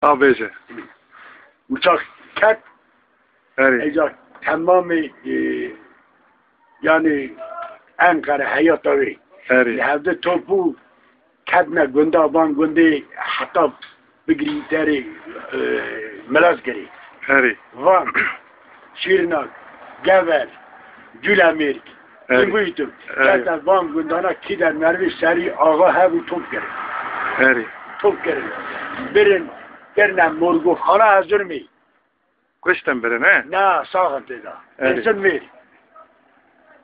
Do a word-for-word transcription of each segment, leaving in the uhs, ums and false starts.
A bêje. Uçak ket, Herî. Êca temamê, e, yani Enqere heyata wê. Herî. Li hevde topû ketine gunda, van gundê heta bigirî derê, e, Milazgirê. Herî. Van, Şîrnak, Gever, Culemêrg, Herî. Zîmbûyî tu. Herî. Kete van gundana kî der merivê serî axa hebû top kirin. Herî. Top kirin. Birin, kirine morgofxana Erzurmê. Kuştin birin, he? Na, saxin tê de. Erê. Pêsin mêr.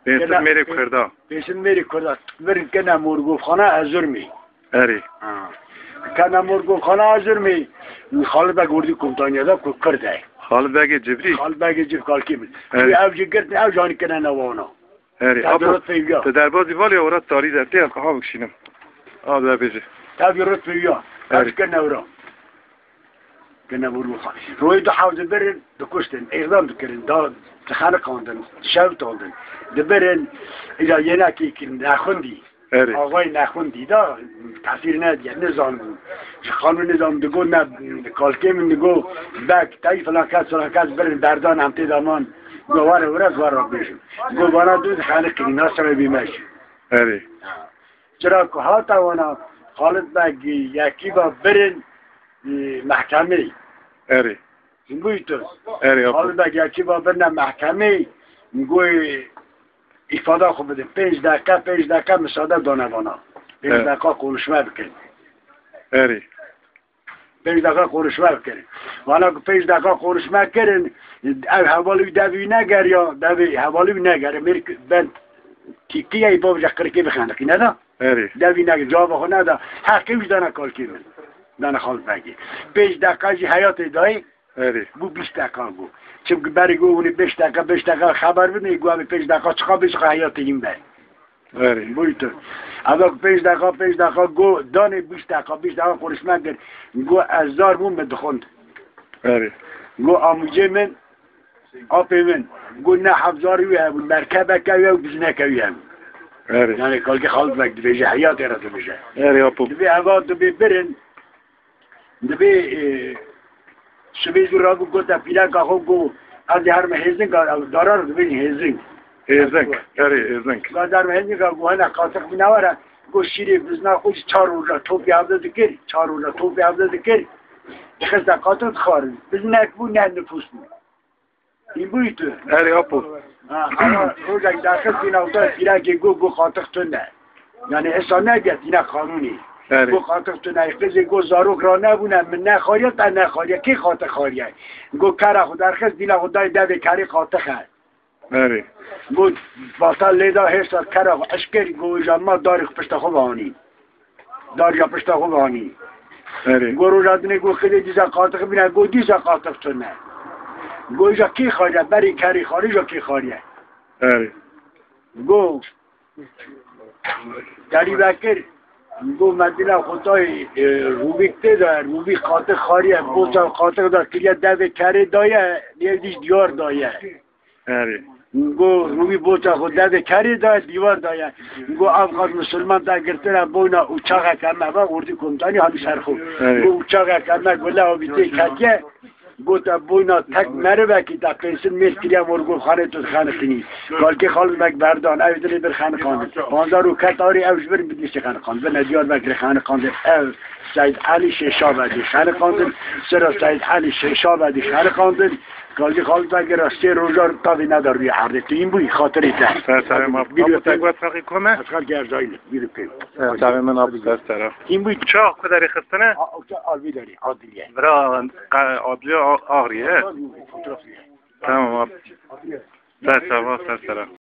Pêsin Kena-, mêrê pê-, Kurda. Pêsin mêrê Kurda. Birin kena morgofxana Erzurmê. Erê. Ha. Kena morgofxana Erzurmê. Xalid Beg Ordî Komutaniyê de ku Kurd e. Xalid Begê Cibrî? Xalid Begê Cibrî kalkê min. Erê. Ev jî girtin, ev jî hanî kene newana. Erê. Tabi Apo, rot peyviya. Te derbazî valê ora tarî de tê, ha bikşînim. A de bêje. Tabi rot peyviya. Erê. Ev jî kene ora. Kine vurmixwe. Royê du hewdî birin, dikuştin, îqdam dikirin, da dixeniqandin, dişewitandin. Dibirin, îca yênekî ki nexwendî. Erê. Axayê nexwendî da, tesîr nediye, nizanibû. Ji xanû nizan digo, ne, kalkê min digo, bek, tey filan kes, filan kes birin, berdan em tê daman. Go were were, were bêjim. Go vana du dixeniqî, nasire bî meş. Erê. Çira ku hata wana Xalid Beg yekî ba birin, e, mehkemê. Erê. Zîmbûyî tu. Erê, apo. Xalid Beg yekî ba birine mehkemê, goyê îfada xwe bidin. Pênc deqe, pênc deqe misade dane vana. Pênc Erê. deqa konuşma bikin. Erê. Pênc deqa konuşma bikin. Vana ku pênc deqa konuşma kirin, ev hevalî wî devî negeriya, devê hevalî wî negeriya. Mêr ben tîkiyê bav ji qirikê bixeniqî, ne da? Erê. Devî nege, cevaba xwe neda. Heqê wî dana kalkê min. Dana Xalid Begê. Pênc deqa jî heyatê dayê. Erê. Bû bîst deqa bû. Çimkî berê go hûnê beş deqa, beş deqa xeber bidin, go em ê pênc deqa çiqa bê, çiqa heyatê hîn be. Erê. Bûyî tu. Eva ku pênc deqa, pênc deqa go danê bîst deqa, bîst deqa konuşma kir. Go ez zar bûm, min dixwend. Erê. Go amûcê min, apê min, go ne hevzarî wî hebû, merkebeke wî hebû, bizneke wî hebû. Erê. Yani kalkê Xalid Beg dibêje, heyatê re dibêje. Erê, apo. Dibê eva, dibê birin, dibê, e, sibê zû rabû gote pîreka xwe, go, ez dê herme hêzing, ew darar dibêjin hêzing. Hêzing, erê, hêzing. Ga derme hêzing, go hene qatiq bîne were, go şîrê bizna xwe jî çar roja topî hevde dikir, çar roja topî hevde dikir. Dixiste qatiq dixwarin. Biznek bû, ne nifûs bû. Hîn bûyî tu. Erê, apo. Ha, ama rojek derxist dîna xwe da pîrekê got, got qatiq tune. Yani esa nediye dîna qanûnê. Erê. Got qatiq tune. Qizê got zarok ranebûne, min nexwariye, te nexwariye. Kê qatiq xwariye? Got kera xwe derxist, dîna xwe dayê devê kerê qatiq e. Erê. Got batal lê da, hêşta kera xwe eşkir, got îja ma darê xwe pişta xwe ve anî. Darî ya pişta xwe ve anî. Erê. Go roja dinê go xidê dîsa qatiq bîne, go dîsa qatiq tune. Go îja kê xariye, berê kerê xariye, îja kê xariye. Erê. Go derî vekir, go me dila xwe dayê, e, rûvîk tê de, rûvî qatiq xariye, boça qatiq da kiriye, devê kerê daye, lê dîş diyar daye. Erê. Go rûvî boça xwe devê kerê daye, dîwar daye. Go ev qas misilman te girtine boyna û çaxeke me ve, Ordî Komutanî hanî ser xwe. Erê. Go û çaxeke me gule avîtê ketiye. Gote boyna tek merivekî te pênsin mêr kiriye morgofxanê tu dixeniqînî. Kalkê Xalid Beg berdan, ew dilê bir xeniqandin. Panzar û ket arê ew ji bir Bidlîsê xeniqandin. Bine Diyarbekirê xeniqandin. Ev Seyd Elî Şêşavedî xeniqandin. Sira Seyd Elî Şêşavedî xeniqandin. Kalkê Xalid Begê ra sê roja tavê neda rûyê erdê. Tu hîn bûyî, xatirê te. Ser serê ma. Bîrê Apo, te pê. Got xelkê ku me? Ez xelkê Erzayî ne. Bîrê pê. Ser serê min, apo, ser sera. Hîn bûyî. Çax ku derê xistine? A, a, a, vî derê, Adliye. Bira, qa-, Adliye a-, Axrî, he? Fotoğrafı. Tamam, apo. Adliye. Ser sera, ser sera.